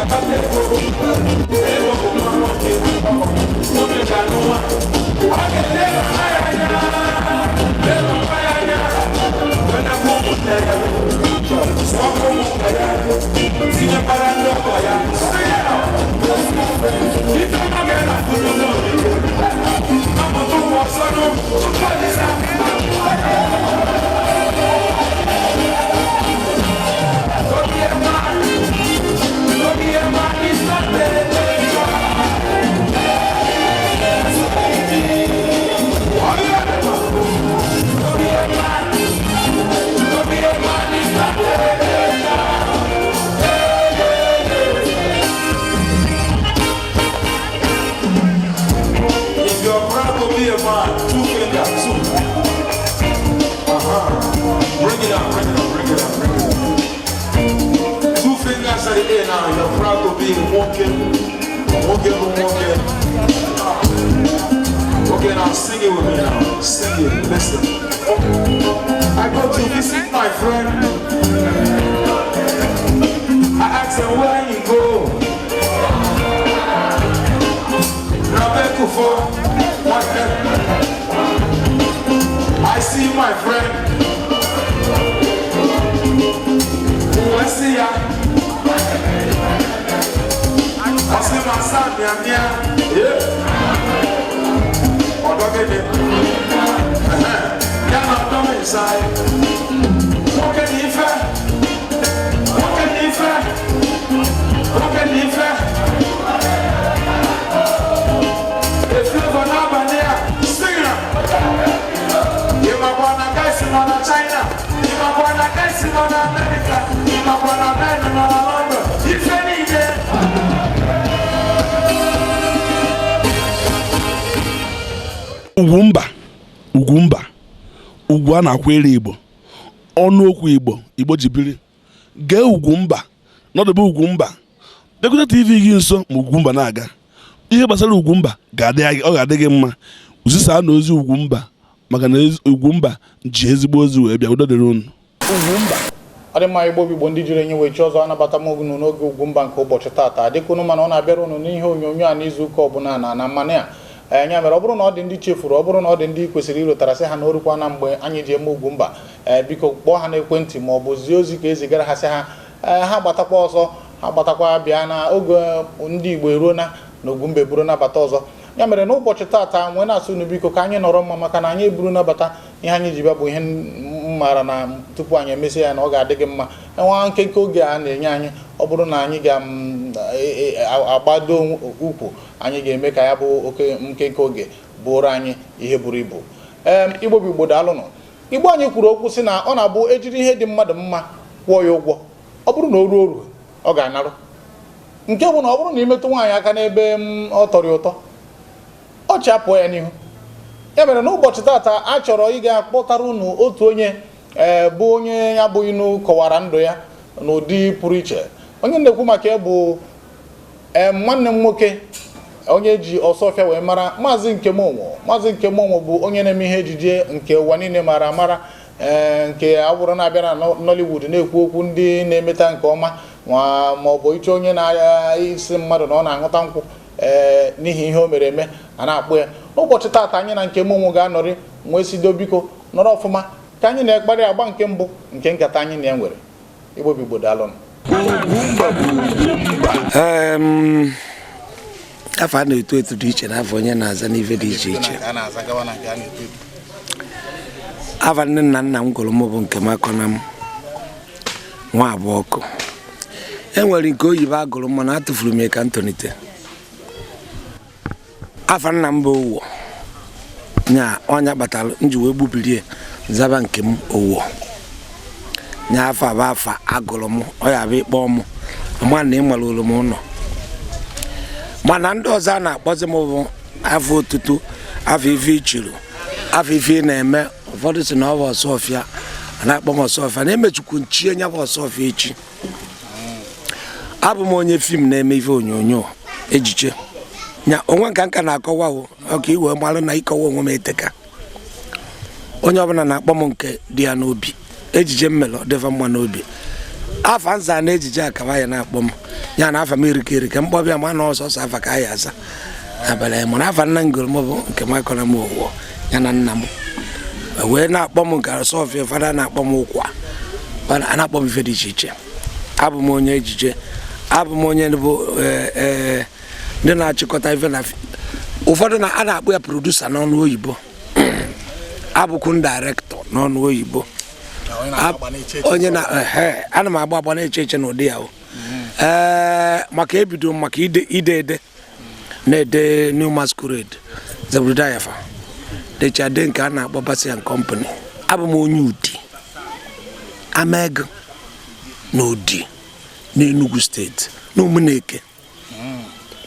Ga-akpata ego. Ego bụ nwa nwoke. Nwoke ga-anụ nwa. Ọ ga-eleba nwa ya anya. Leba nwa ya anya. Wenakwa ụmụnne ya. Zụọkwa ụmụnne ya. Tinyekwara ndị ọgọ ya. Sị ya, ife ọma ga-erapụ n'ụlọ oriri. Amụta ụmụ ọzọ n'ụmụ. Tupu Olisa. To be a man, to be a man is not a pleasure. To be a man, to be a man is not a pleasure. If you're proud to be a man, two fingers, two. Bring it up, bring it up, bring it up, bring it up. Two fingers at the air now. You're proud to be a nwoke. Nwoke bụ nwoke. Okay, now sing it with me now. Sing it. Listen. I go to visit my friend. I ask him where he go. Rabekufo. I see my friend. Who see ya? I see my son, mia mia. Yeah. Ọ̀dọ́gẹ́dẹ́. Ya na ọdọ́ mi inside. Nwoke na ife. Nwoke na ife. Nwoke na ife. Eflavour n'abalị a. Sing it. Ị makwa na guys nọ na China. Ị makwa na guys nọ na America. Ị makwa na men nọ na London. Ife niile. Ugwumba, Ugwumba, ugwu a na-akwere Igbo, ọnụ okwu Igbo, Igbo ji biri. Gee Ugwumba, nọdụbe Ugwumba, bịakwute TV gị nso ma Ugwumba na-aga. Ihe gbasara Ugwumba ga-adị, ọ ga-adị gị mma. Zisaa na ozi Ugwumba, maka na Ugwumba ji ezigbo ozi wee bịa. Udo dịrị unu. Ugwumba. Ọ dị mma. Igbo bụ Igbo, ndị jiri enyi wee chi ọzọ, anabata m unu n'oge Ugwumba nke ụbọchị taata. Dịka unu mana ọ na-abịara unu n'ihe onyonyo a n'izu ụka ọbụla na mmanụ ya nya mere, ọ bụrụ na ọ dị ndị chefuru, ọ bụrụ na ọ dị ndị kwesịrị irotara, sị ha na orukwa na mgbe anyị ji eme Ugwumba, ee, biko kpọọ ha n'ekwentị ma ọ bụ zie ozi ka ezigara ha, sị ha, ee, ha gbatakwa ọzọ, ha gbatakwa bịa na oge ndị Igbo eruo na Ugwumba eburu nabata ọzọ. Ya mere n'ụbọchị taata nwee na-asị unu, biko, ka anyị nọrọ mma, maka na anyị eburu nabata ihe anyị ji bịa bụ ihe m maara na tupu anyị emesịa ya na ọ ga-adị gị mma. Enwe nkenke oge a na-enye anyị, ọ bụrụ na anyị ga-agbado ukwu, anyị ga-eme ka ya bụ oke nkenke oge bụrụ anyị ihe buru ibu. Ee, Igbo bụ Igbo, daalụnụ. Igbo anyị kwuru okwu sị na ọ na-abụ ejiri ihe dị mmadụ mma kwụọ ya ụgwọ, ọ bụrụ na o ruo oru, ọ ga-anarụ. Nke bụ na ọ bụrụ na imetụ nwaanyị aka n'ebe ọ tọrọ ya ụtọ, ọchị apụọ ya n'ihu. Ya mere n'ụbọchị taata a chọrọ ịga kpọtara unu otu onye, ee, bụ onye ya bụ inu kọwara ndụ ya n'ụdị pụrụ iche. Onye na-ekwu maka ya bụ, ee, nwanne m nwoke, onye ji Ọsọfịa wee mara, Maazị Nkemonwo. Maazị Nkemonwo bụ onye na-eme ihe ejije nke ụwa niile mara amara, ee, nke awụrụ na-abịa na Nollywood, na-ekwu okwu ndị na-emeta nke ọma ma ọ bụ ịchọ onye na-isi mmadụ na ọ na-aṅụta nkwụ, ee, n'ihi ihe o mere eme a na-akpụ ya. N'ụbọchị taata anyị na Nkemonwo ga-anọrị nwee sido. Biko nọrọ ọfụma ka anyị na-ekparị agba nke mbụ nke nkata anyị na ya nwere. Igbo bụ Igbo, daalụnụ. Afọ a na-eto eto dị iche na afọ onye na-aza n'ife dị iche iche. Afa nne na nna m gụrụ m bụ nke m akọna m nwa abụọ ọkụ. E nwere nke oyibo agụrụ m, mana atụfuru m ya ka m tolite. Afa nna m bụ Owo. Nya ọnya kpatara m ji wee gbubirie zaba nke m Owo. Nya afa bụ afa agụrụ m. Ọ ya bụ ịkpọ m, ama na ịmara olu m ụlọ, mana ndị ọzọ a na-akpọzi m bụ afọ otutu, afọ ife ichiru, afọ ife ị na-eme. Ụfọdụ si na ọ bụ Ọsọfịa, a na-akpọ m Ọsọfịa na emechukwu nchie nya bụ Ọsọfịa echi. Abụ m onye film na-eme ife onyonyo ejije. Nya onwe nka nka na-akọwa o ọka iwe mara na ịkọwa onwe m eteka. Onye ọbụla na-akpọ m nke dị ya n'obi. Ejije m mere ọ dịva mma n'obi. Afa nza na ejije akaba ya na-akpọ m ya na afa m erike erike mkpọbịa ma na ọsọsọ afa ka anyị aza abalị mana afa nna ngoro m bụ nke m akọrọ m ụwọ ya na nna m wee na-akpọ m nke sọfịa. Fada na-akpọ m ụkwa, a na-akpọ m ife dị iche iche. Abụ m onye ejije, abụ m onye bụ ndị na-achịkọta ife na ụfọdụ na a na-akpọ ya producer n'ọnụ oyibo, abụkwu director n'ọnụ oyibo. Onye na ana m agba agba na-eche eche n'ụdị ya o. Ee, maka ebido m maka ide ide ede na-ede New Masquerade, Zebrudaya, dechade nke a na-akpọ Bassey and Company. Abụ m onye Udi Amegu na Udi n'Enugu Steeti na Ụmụneke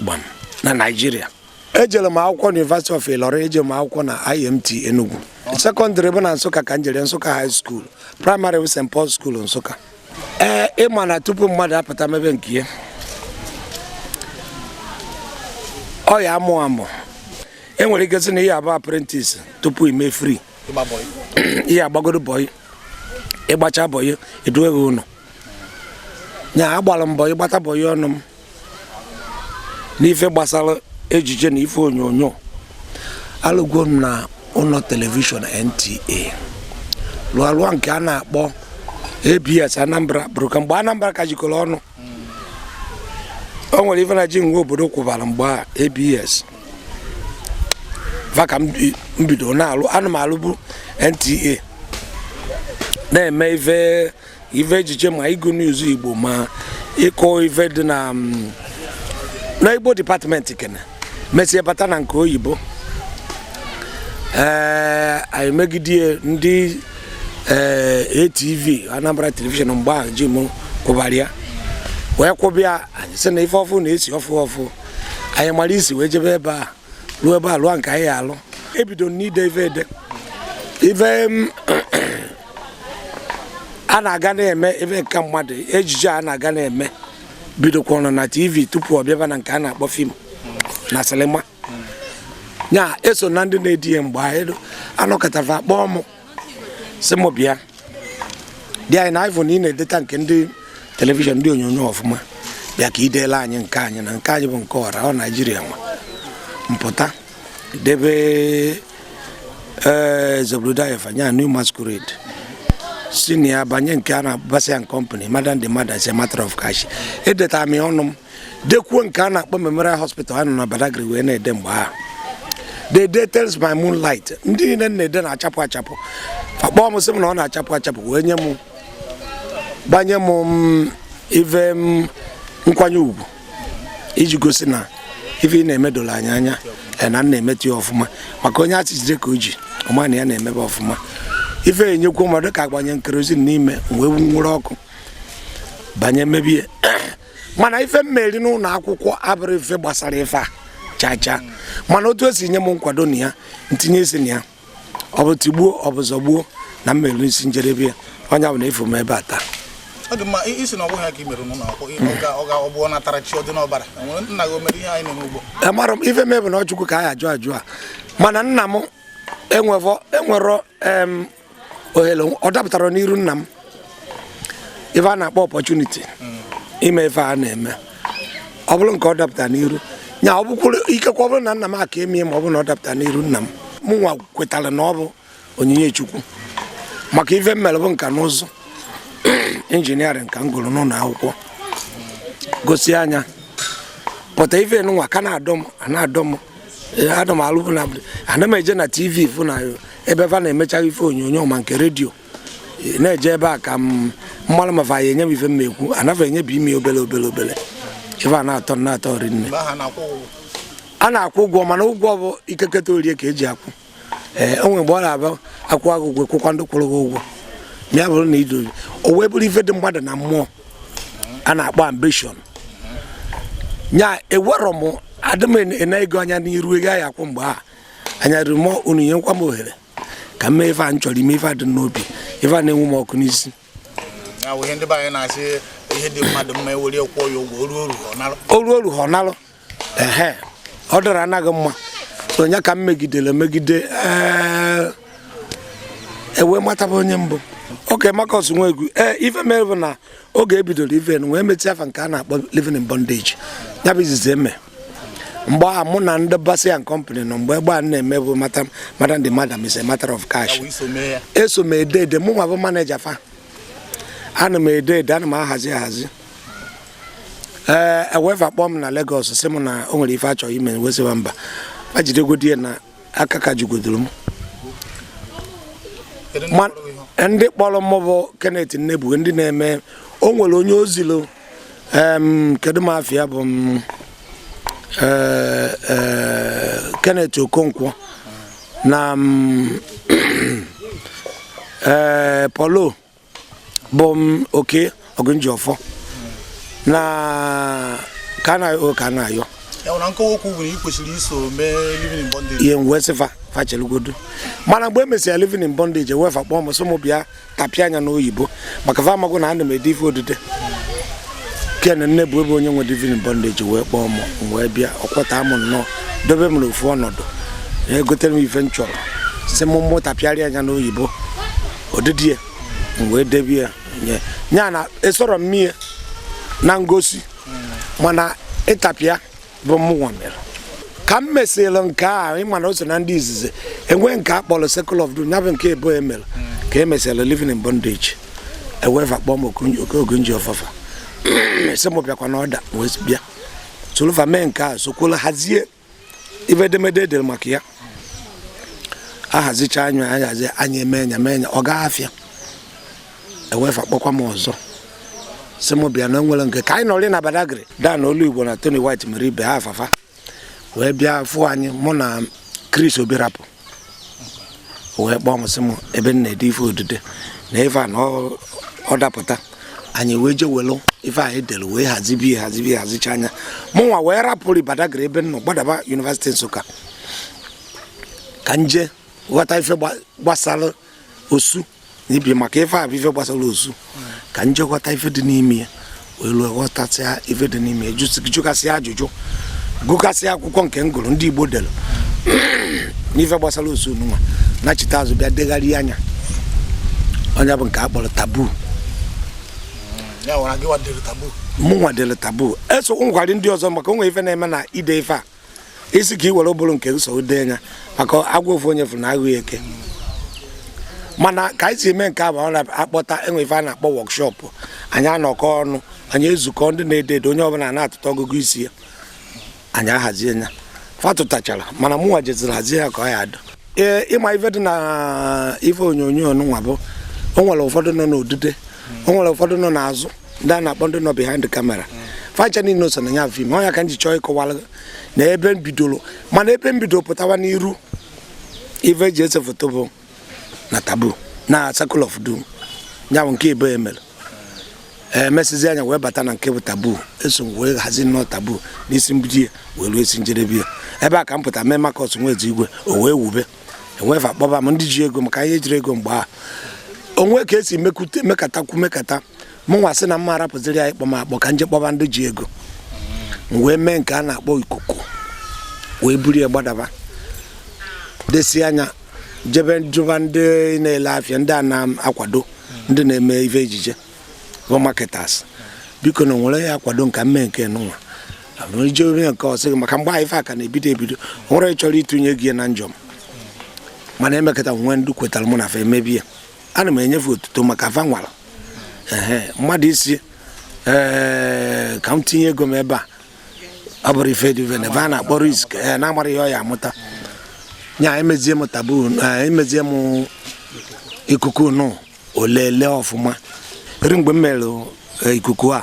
gbam na Naịjirịa. Ejere m akwụkwọ na University of Ilorin, ejere m akwụkwọ na IMT Enugu. Secondary bụ na Nsụka ka m jere, Nsụka High School. Primary bụ St Paul School, Nsụka. Ee, ịma na tupu mmadụ apụta mebe nke ya, ọ ya amụ amụ. Enwere ike sị na ihe abụ apprentice tupu ime free, ihe agbagoro boy, ịgbacha boy, eduo gị ụlọ. Nya agbara m boy, gbata boy ọnụ m n'ife gbasara ejije na ife onyonyo. Alụgwo m na ụlọ television NTA, lụọ alụọ nke a na-akpọ ABS Anambra bụrụ ka mgbe Anambra ka jikọrọ ọnụ. O nwere ife na ji nwe obodo kwụbara mgbe a ABS va ka m bido na-alụ. Ana m alụbu NTA, na-eme ife ife ejije, ma ịgụ news Igbo, ma ịkọ ife dị na na Igbo department kene, mesie bata na nke oyibo. Ee, anyị megide ndị ee ATV, Anambra Television mgbe ahụ, ji m kwụbara ya wee kwụbịa. Anyị sị na ife ọfụ na-esi ọfụ ọfụ, anyị mara isi wee jebe ebe a, ruo ebe a lụọ nke anyị alụ. Ebido n'ide ife ede ife a na-aga na-eme ife nke mmadụ ejije a na-aga na-eme, bidokwana na TV tupu ọ bịaba na nke a na-akpọ film na sinima. Nya eso na ndị na-edi ya mgbe ahụ anọkọtafa kpọọ m, sị m bịa dị anyị na iPhone, ị na-edeta nke ndị television, ndị onyonyo ọfụma, bịa ka ideela anyị nke anyị na nke anyị bụ nke ọra ọ Naijiria nwa mpụta debe. Ee, Zebrudaya fanya New Masquerade si na ya banye nke a na Bassey and Company, Madam the Mother is a matter of cash. Edetara m ya ọnụ m, dekwuo nke a na-akpọ Memorial Hospital a nọ na Badagry wee na-ede mgbe ahụ, The Day Tells by Moonlight. Ndị niile na-ede na-achapụ achapụ. Akpọọ m, sị m na ọ na-achapụ achapụ, wee nye m gbanye m ife m nkwanye ugwu iji gosi na ife ị na-eme doro anyị anya na m na-emetụ ya ọfụma, maka onye achị jide ka o ji ọma na ya na-emebe ọfụma. Ife enyekwu mmadụ ka agbanye kerosene n'ime wee nwụrụ ọkụ banye mebie. Mana ife mmeri n'ụlọ akwụkwọ abụrụ ife gbasara ife a chaa chaa, mana otu esi nye m nkwado na ya ntinye isi na ya, ọ bụ tigbuo, ọ bụ zọgbuo, na mmeri isi njedebe ya onye bụ na efu m ebe a taa. Ọ dị mma. Isi na ọ bụghị ya ka i mere n'ụlọ akwụkwọ, ọ bụ ọ natara chi, ọ dị n'ọbara. Enwere nna gị o mere ihe anyị na-eme ugbu a? Amara m ife mee bụ na Chukwu ka anyị ajụ ajụ a, mana nna m enwevọ enwero ohere ọ dapụtara n'iru nna m ife a na-akpọ opportunity ime ife a na-eme. Ọ bụrụ nke ọ dapụtara n'iru nya, ọ bụkwuru ikekwe ọ bụrụ na nna m aka emie, ma ọ bụrụ na ọ dapụtara n'iru nna m, mụ nwa kwetara na ọ bụ onyinye Chukwu, maka ife m mere bụ nka na ụzụ engineering ka m gụrụ n'ụlọ akwụkwọ, gosi anya pụta ife nwa ka na-adọ m, a na-adọ m. Ee, ana m alụ na ana m eje na TV fụ na ebe fa na-emecha ife onyonyo, ma nke redio na-eje ebe a ka m mmalụ ma fa ya enye m ife m ekwu anafa enyebi ime obele obele obele ife a na-atọ m na-atọ rinne. Mgbe ahụ a na-akwụ ụgwọ? A na-akwụ ụgwọ, mana ụgwọ bụ ikeketa orie ka eji akwụ. Ee, o nwere mgbe ọ na-abịa akwụ agụ ụgwọ, kwụkwa ndị kwụrụ gị ụgwọ, ma ya bụrụ na idozi o wee bụrụ ife dị mmadụ na mmụọ a na-akpọ ambition nya. Ewerọ m adị m ene ego anya n'iru ego ya akwụ mgbe ahụ anya ruru m. Unu nyekwa m ohere ka m mee ife a m chọrọ ime, ife a dị n'obi, ife a na-enwu m ọkụ n'isi. Ya bụ ihe ndị be anyị na-asị, ihe dị mmadụ mma ewere kwụọ ya ụgwọ, o ruo oru ọ nalụ. O ruo oru ọ nalụ. Ehe, ọ dara anaghị mma so onye ka m megidere megide, ee, ewee mataba onye mbụ. Oke Marcus Nwegwu, ee, ife mere bụ na oge ebidoro ife wee mechie afa nke a na-akpọ Living in Bondage, ya bụ izizi eme mgbe a mụ na ndị Bassey and Company nọ. Mgbe egbe a na-eme bụ madam the madam is a matter of cash. Ya bụ iso mee ya. Eso m ede ede. Mụ nwa bụ manager fa. Ana m ede ede, ana m ahazi ahazi. Ee, ewefa kpọọ m na Lagos, sị m na o nwere ife achọrọ ime. Wesịwa mba, fa jidegodi ya na aka ka jugodoro m. Kedu ndị kpọrọ gị ihe? Ndị kpọrọ m bụ Kenneth Nnebue, ndị na-eme o nwere onye ozilu kedu m afịa bụ m ee, ee, Kenneth Okonkwo na Paulo bụ m oke Ogunjiọfọ na ka na ka na-ayọ. Ya bụ na nkọwa okwu bụ na ị kwesịrị iso mee Living in Bondage. Ihe m wee sị fa fachelugodu, mana mgbe e mesịrị Living in Bondage, ewefa kpọọ m, sị m bịa tapịa anya n'oyibo, maka fa amago na ana m ede ife odide. Ken nne bụ ebe onye nwe Living in Bondage wee kpọọ m. M wee bịa, ọkwọta m nnọọ, dobe m n'ofu ọnọdụ, egotere m ife m chọrọ, sị m mụ tapịarịa anya n'oyibo odidi ya. M wee debe ya nye ya na esoro m mie na ngosi, mana ịtapịa bụ mụnwa mere ka m mesịrị nke a. Ịma na o so na ndị izizi enwe nke a kpọrọ Circle of Doom, ya bụ nke ebo emere ka e mesịrị Living in Bondage. Ewefa kpọọ m Ogunji ọfafa, sị m bịakwa na ọda, wee bịa sorofa mee nke a, sokwala hazie ife edemede edere maka ya. Ahazicha anya, ahazi anya, eme anya, mee anya, ọ gaa afịa. Ewefa kpọkwa m ọzọ, sị m bịa na nwere nke ka anyị nọrị na Badagry. Dan Olu Igbo na Tony White mere ibe ha afafa wee bịa fụ anyị, mụ na Chris Obirapụ, wee kpọọ m, sị m ebe m na-ede ife odide na ife a na ọ dapụta. Anyị wee je welu ife anyị dere wee hazibie, hazibie, hazicha anya. Mụnwa wee rapụrụ Badagry ebe m nọ, gbadaba University Nsụka ka m jee ghọta ife gbasara osu na ibi, maka ife a bụ ife gbasara osu, ka m jee ghọta ife dị n'ime ya. Wee lụọ, ghọtasịa ife dị n'ime ya, jụgasịa ajụjụ, gụgasịa akwụkwọ nke m gụrụ ndị Igbo dere n'ife gbasara osu nwa, nachite azụ, bịa degharị anya. Onye bụ nke a kpọrọ Taboo. Ya nwere gị wadere Taboo. Mụnwa dere Taboo, eso nkwari ndị ọzọ, maka onwe ife na-eme na ide ife a isi ka ị were ụbụrụ nke nsọ dee ya, maka agwa ofu onye fụrụ na aghụghị eke. Mana ka anyị si eme nke a bụ ọ na-akpọta enwe ife a na-akpọ workshop. Anyị anọkọ ọnụ, anyị ezukọ, ndị na-ede ede, onye ọbụla na-atụta ọgụgụ isi ya, anyị ahazie ya. Fatụtachara, mana mụnwa jeziri hazie ya ka ọ ya adụ. Ee, ịma ife dị na ife onyonyo nwa bụ o nwere ụfọdụ nọ n'odide, o nwere ụfọdụ nọ n'azụ, ndị a na-akpọ ndị nọ behind the camera. Facha niile so na ya film ọ ya ka m ji chọọ ịkọwara gị na ebe m bidoro. Mana ebe m bidoro pụtawa n'iru ife eji ese foto bụ na Taboo na Circle of Doom, ya bụ nke ebe emere emesizi anya wee bata na nke bụ Taboo. Eso m wee hazi nnọọ Taboo n'isi mbido ya wee ruo esi njedebe ya. Ebe a ka m pụta mee Marcus Nweze Igwe, o wee wube, enwefa kpọba m ndị ji ego, maka ihe ejiri ego mgbe a onwe ka esi mekwute mekatakwu mekata. Mụ nwa sị na mma arapụziri ya ịkpọ m akpọ ka nje kpọba ndị ji ego. M wee mee nke a na-akpọ Ikuku, wee buru ya gbadaba, desi anya, jebe jụba ndị na-ele afịa, ndị a na-akwado ndị na-eme ife ejije bụ marketers, biko na nwere ya akwado nka mme nke nụnwa ije onye nke ọsị gị, maka mgbe ahụ ife a ka na-ebido ebido, o nwere chọrọ ịtụnye gị na njọm. Mana emekọta nwe ndị kwetara mụ na fa emebi ya. Ana m enyefe otuto maka fa nwara ehe mmadụ isi ee ka m tinye ego m ebe a. Ọ bụrụ ife dị ife na ebe a na-akpọ risk, ee, na-amara ihe ọ ya amụta nya. Emezie m Taboo, emezie m Ikuku nụ olele ọfụma. Eri mgbe m mere Ikuku a,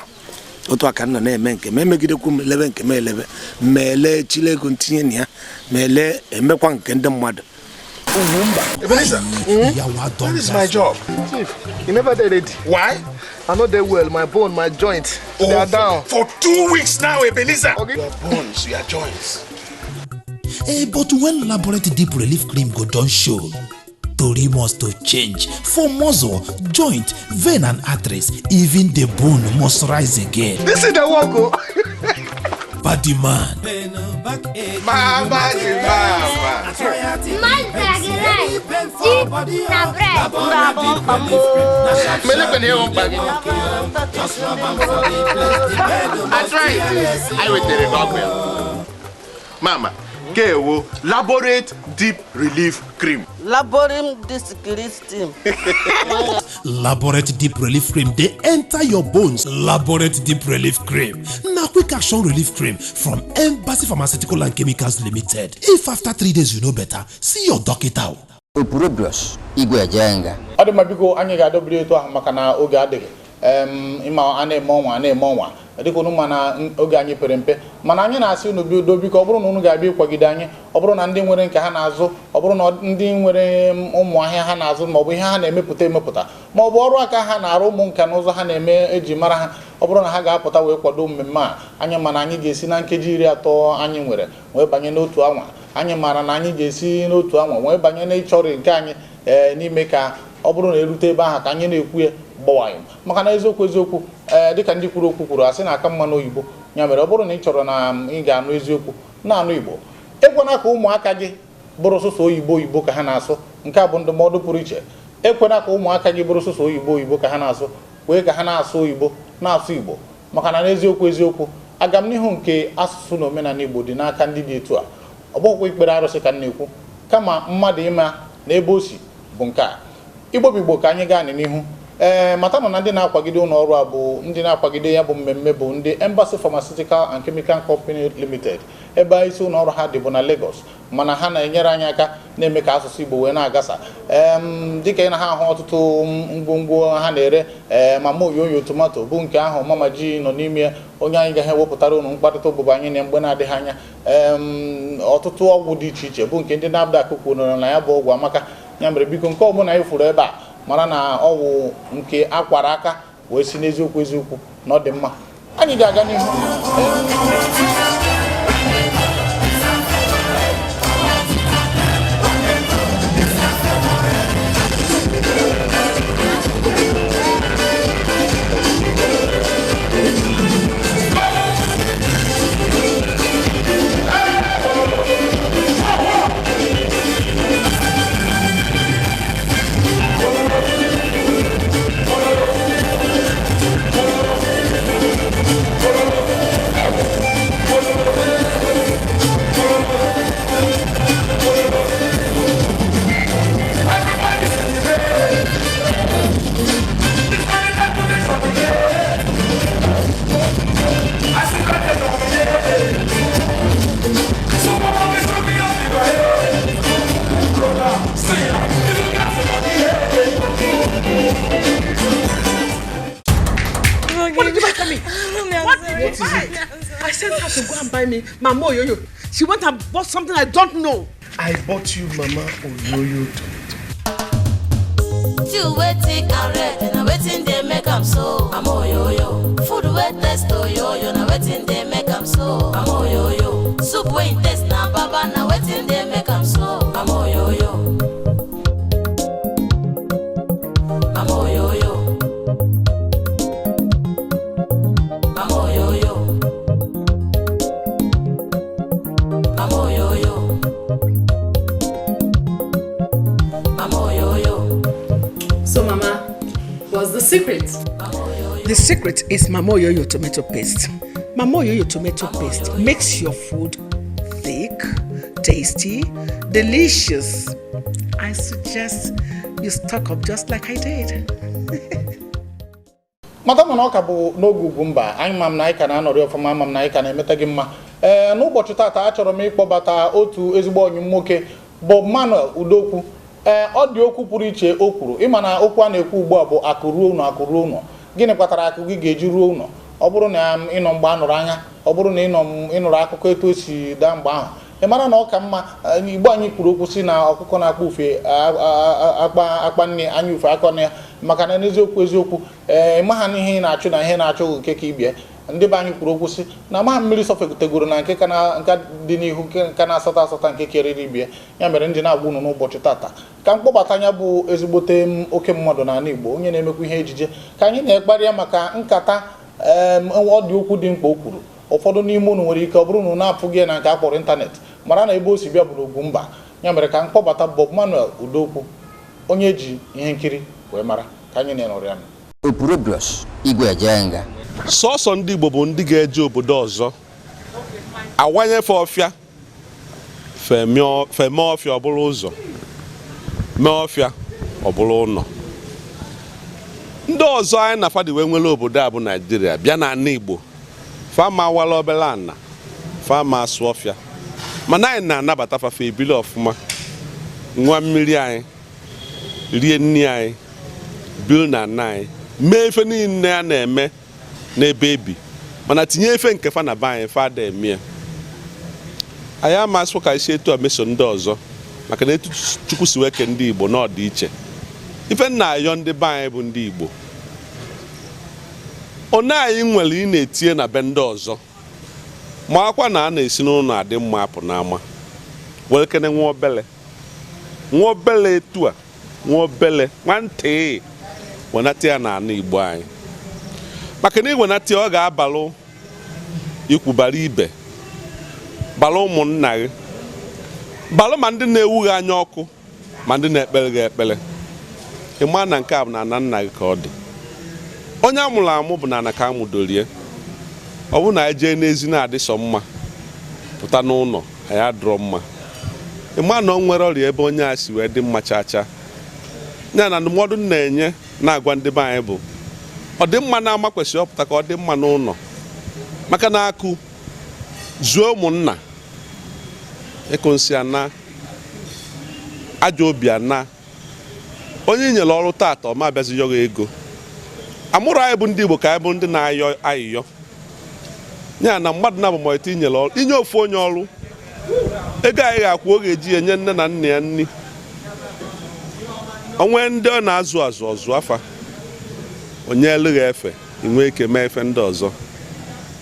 otu a ka m nọ na-eme nke m, emegidekwu m elebe nke m, elebe ma ele chile ego ntinye na ya, ma ele emekwa nke ndị mmadụ. Ebenezer, That this is my job. Chief, you never dey ready. Why? I no dey well. My bone, my joint, they are down. For 2 weeks now, Ebenezer. Okay. Your bones, your joints. But when Laborate Deep Relief Cream go don show, tori must to change for muscle, joint, vein and arteries. Even the bone must rise again. This is the work, oh. Body man. Mama, mama. Man. Na bread. Melekwe na ịhụ mkpa gị. Arthritis. Anyị wetara gị ọgwụ ya. Mama, kewo Laborate Deep Relief Cream. Laboring this Christian. Laborate Deep Relief Cream dey enter your bones. Laborate Deep Relief Cream na quick action relief cream from Embassy Pharmaceutical and Chemicals Limited. If after 3 days you no better, see your doctor o. Opurobios Igwe Ejenga. Ọ dị mma. Biko, anyị ga-adọbiri etu ahụ maka na oge adịghị. Ịma a na-eme ọnwa, a na-eme ọnwa, dịka unu ma na oge anyị pere mpe, mana anyị na-asị unu bido. Biko, ọ bụrụ na unu ga-abịa ịkwagide anyị, ọ bụrụ na ndị nwere nke ha na-azụ, ọ bụrụ na ndị nwere ụmụ ahịa ha na-azụ, maọbụ ihe ha na-emepụta emepụta, maọbụ ọrụ aka ha na-arụ, ụmụ nka na ụzọ ha na-eme eji mara ha, ọ bụrụ na ha ga-apụta wee kwado mmemme a anyị, mana anyị ga-esi na nkeji 30 anyị nwere wee banye n'otu anwa. Anyị maara na anyị ga-esi n'otu anwa wee banye n'ịchọrọ nke anyị, ee, n'ime ka ọ bụrụ na erute ebe ahụ ka anyị na-ekwu ya gbawanyụ, maka na eziokwu eziokwu, ee, dịka ndị kwuru okwu kwuru, asị na aka mma n'oyibo. Ya mere, ọ bụrụ na ị chọrọ na ị ga-anụ eziokwu, na-anụ Igbo. Ekwena ka ụmụaka gị bụrụ sụsọ oyibo oyibo ka ha na-asụ. Nke a bụ ndụmọdụ pụrụ iche. Ekwena ka ụmụaka gị bụrụ sụsọ oyibo oyibo ka ha na-asụ. Kwee ka ha na-asụ oyibo, na-asụ Igbo, maka na n'eziokwu eziokwu, agamnihu nke asụsụ na omenala Igbo dị n'aka ndị dị etu a. Ọ bụghịkwa ikpere arụsị ka m na-ekwu, kama mmadụ ịma na ebe o si bụ nke a. Igbo bụ Igbo. Ka anyị gaa n'ihu. Ee, mata na ndị na-akwagide ụlọ ọrụ a, bụ ndị na-akwagide ya bụ mmemme, bụ ndị Embassy Pharmaceutical and Chemical Company Limited. Ebe isi ụlọ ọrụ ha dị bụ na Lagos, mana ha na-enyere anyị aka na-eme ka asụsụ Igbo wee na-agasa. Dịka ị na ha ahụ ọtụtụ ngwongwo ha na-ere, ee, mama oyoyo tomato bụ nke ahụ mama ji nọ n'ime ya, onye anyị gaghị ewepụtara unu mkparịta ụbụbụ anyị na mgbe na-adịghị anya. Ọtụtụ ọgwụ dị iche iche bụ nke ndị NAFDAC kwuru na ya bụ ọgwụ amaka. Ya mere, biko, nke ọbụla ị fụrụ ebe a, mara na ọgwụ nke akwara aka wee si n'eziokwu eziokwu na ọ dị mma. Anyị ga-aga n'ihu. What did you buy for me? What did you buy? I sent her to go and buy me Mama Oyoyo. She went and bought something I don't know. I bought you Mama Oyoyo tomato. Stew wey thick and red na wetin dey make am so. Mama Oyoyo. Food wey taste oyoyo na wetin dey make am so. Mama Oyoyo. Soup wey im taste na baba na wetin dey make am so. Mama Oyoyo. Mama Oyoyo. Mama Oyoyo. Mama Oyoyo. Mama Oyoyo. So, Mama, what's the secret? The secret is Mama Oyoyo tomato paste. Mama Oyoyo tomato paste makes your food thick, tasty, delicious. I suggest you stock up just like I did. Mata mana ọ ka bụ n'oge Ugwumba anyị. Ma m na anyị ka na-anọrị ọfụma, ama m na anyị ka na-emeta gị mma. Ee, n'ụbọchị taata, achọrọ m ịkpọbata otu ezigbo ọnyị m nwoke, Bob Manuel Udokwu. Ee, ọ dị okwu pụrụ iche o kwuru. Ịma na okwu a na-ekwu ugbu a bụ akụ ruo ụlọ, akụ ruo ụlọ. Gịnị kpatara akụ gị ga-eji ruo ụlọ? Ọ bụrụ na ịnọ mgbe a nụrụ anya, ọ bụrụ na ịnọ ịnụrụ akụkọ etu o si daa mgbe ahụ, ị mara na ọ ka mma. Igbo anyị kwuru okwu si na ọkụkọ na-akpa ufe akpa akpa nne anya ufe akọ na ya, maka na n'eziokwu eziokwu, ee, ịma ha n'ihe ị na-achụ na ihe na-achụ nke ka ibie. Ndị be anyị kwuru okwu si na ama mmiri sọfegotegoro na nke ka na nke dị n'ihu, nke ka na-asata asata nke keriri ibie. Ya mere ndị na-agwa unu n'ụbọchị tata ka mkpọbata anya bụ ezigbote m oke mmadụ n'ala Igbo, onye na-emekwa ihe ejije, ka anyị na-ekparịa maka nkata. Ọ dị okwu dị mkpa o kwuru. Ụfọdụ n'ime unu nwere ike ọ bụrụ na unu na-apụghị ya na nke a kpọrọ ịntanetị, mara na ebe o si bịa bụ n'Ugwumba. Ya mere ka mkpọbata Bob Manuel Udokwu. Onye ji ihe nkiri wee mara ka anyị na-enọrọ ya. Opurobios Igwe Ejenga. Sọsọ ndị Igbo bụ ndị ga-eje obodo ọzọ awanyefe ọfịa, feme ọfịa ọ bụrụ ụzọ, mee ọfịa ọ bụrụ ụlọ. Ndị ọzọ anyị na fadi wee nwere obodo a bụ Naijiria bịa na ana Igbo, fama awala obere ana, fama asụ ọfịa, mana anyị na-anabata fafe ebili ọfụma, nwa mmiri anyị, rie nri anyị, biri na ana anyị, mee ife niile a na-eme n'ebe ebi, mana tinye ife nke fa na be anyị, fa ada eme. Anyị amasị ka isi etu a meso ndị ọzọ, maka na etu Chukwu si wee kee ndị Igbo na ọ dị iche. Ife nna ayọ ndị be anyị bụ ndị Igbo, one anyị nwere ị na-etinye na be ndị ọzọ, ma akwa na a na-esi n'ụlọ adị mma apụ n'ama, were kene nwa obele nwa obele etu a, nwa obele nwantị wenata ya n'ala Igbo anyị, maka na iwenata ya ọ ga-abalụ ikwu, bara ibe, bara ụmụnna gị, balụ ma ndị na-ewu gị anya ọkụ, ma ndị na-ekpere gị ekpere. Ịma na nke a bụ na ana nna gị ka ọ dị. Onye a mụrụ amụ bụ na ana ka amụdorie. Ọ bụrụ na anyị jee n'ezi na-adị sọ mma, pụta n'ụlọ anyị adịrọ mma, ịma na ọ nwere ọrịa ebe onye a si wee dị mma chaa chaa. Ya na ndụmọdụ m na-enye na-agwa ndị be anyị bụ ọ dị mma na ama kwesịrị ọpụta ka ọ dị mma n'ụlọ, maka na akụ zuo ụmụnna, ịkụ nsị ana, ajọ obi ana, onye nyere ọrụ taata ọ ma abịazi yọghị ego. Amụrụ anyị bụ ndị Igbo ka anyị bụ ndị na-ayọ ayịyọ, ya na mmadụ na abụmọlite inyere ọrụ, inye ofu onye ọrụ ego anyị ga-akwụ, ọ ga-eji enye nne na nna ya nri, onwe ndị ọ na-azụ azụ ọzụ afa, onye elụghị efe inwe ike mee efe ndị ọzọ.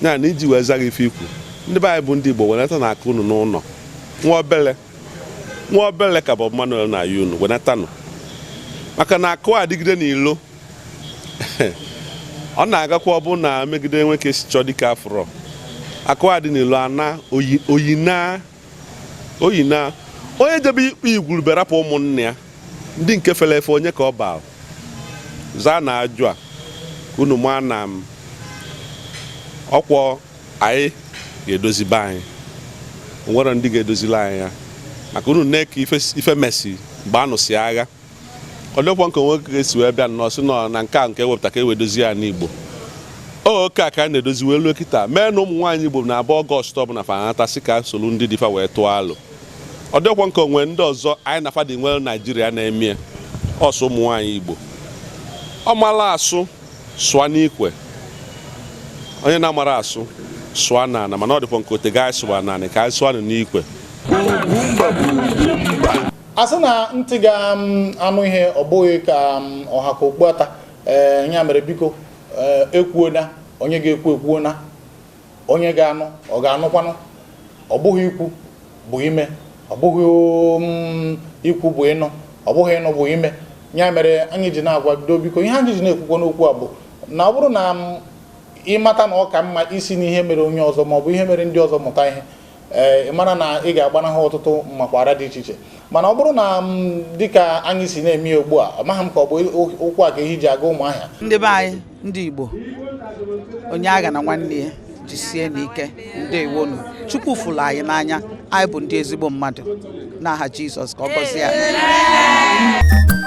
Ya na iji wee zaghị ife ikwu, ndị be anyị bụ ndị Igbo, wenata na akụ unu n'ụlọ, nwa obele nwa obele ka Bob Manuel na-ayọ unu wenatanụ, maka na akụ adịgide n'ilo ọ na-agakwa ọ bụ na megide nwoke si chọọ dịka afụrọ akụ adị n'ilo ana oyina oyina. Onye jebe ikpe igwurube rapụ ụmụnne ya ndị nke fere efe, onye ka ọ baa zaa na ajụ a unu maa na m ọkwọ anyị ga-edozi be anyị, onwere ndị ga-edozili anyị ya, maka unu na-eke ife mesi mgbe anụsị agha. Ọ dịkwa nke nwoke ga-esi wee bịa nnọọ sị nọ na nke a nke ewepụta ka e wee dozie ya n'Igbo. Oke a ka anyị na-edozi wee luo kịta, mee na ụmụ nwaanyị Igbo na-abụ Ọgọst ọbụla fa anata sị ka solu ndị dịfa wee tụọ alụ. Ọ dịkwa nke onwe ndị ọzọ anyị na fadị nwere Naijiria na-eme ọsọ ụmụ nwaanyị Igbo. Ọ mara asụ sụọ n'ikwe, onye na-amara asụ sụọ n'ala, mana ọ dịkwa nke otego anyị sụwa n'ala ka anyị sụọ n'ikwe. A sị na ntị ga-anụ ihe ọ bụghị ka ọha ka okpu ata. Ya mere biko, ekwuona onye ga-ekwu ekwuona, onye ga-anụ ọ ga-anụkwanụ. Ọ bụghị ikwu bụ ime, ọ bụghị ikwu bụ ịnụ, ọ bụghị ịnụ bụ ime. Ya mere anyị ji na-agwa bido biko, ihe anyị ji na-ekwukwa n'okwu a bụ na ọ bụrụ na ịmata na ọ ka mma isi n'ihe mere onye ọzọ ma ọ bụ ihe mere ndị ọzọ mụta ihe, ị mara na ị ga-agbanahụ ọtụtụ mmakwara dị iche iche. Mana ọ bụrụ na dịka anyị si na-eme ya ugbu a, amaghị m ka ọ bụ ụkwụ a ka ihe ji aga Ụmụahịa. Ndị be anyị ndị Igbo, onye agha na nwanne ya jisie n'ike, ndewonu. Chukwu fụrụ anyị n'anya, anyị bụ ndị ezigbo mmadụ. N'aha Jizọs ka ọ gọzie anyị.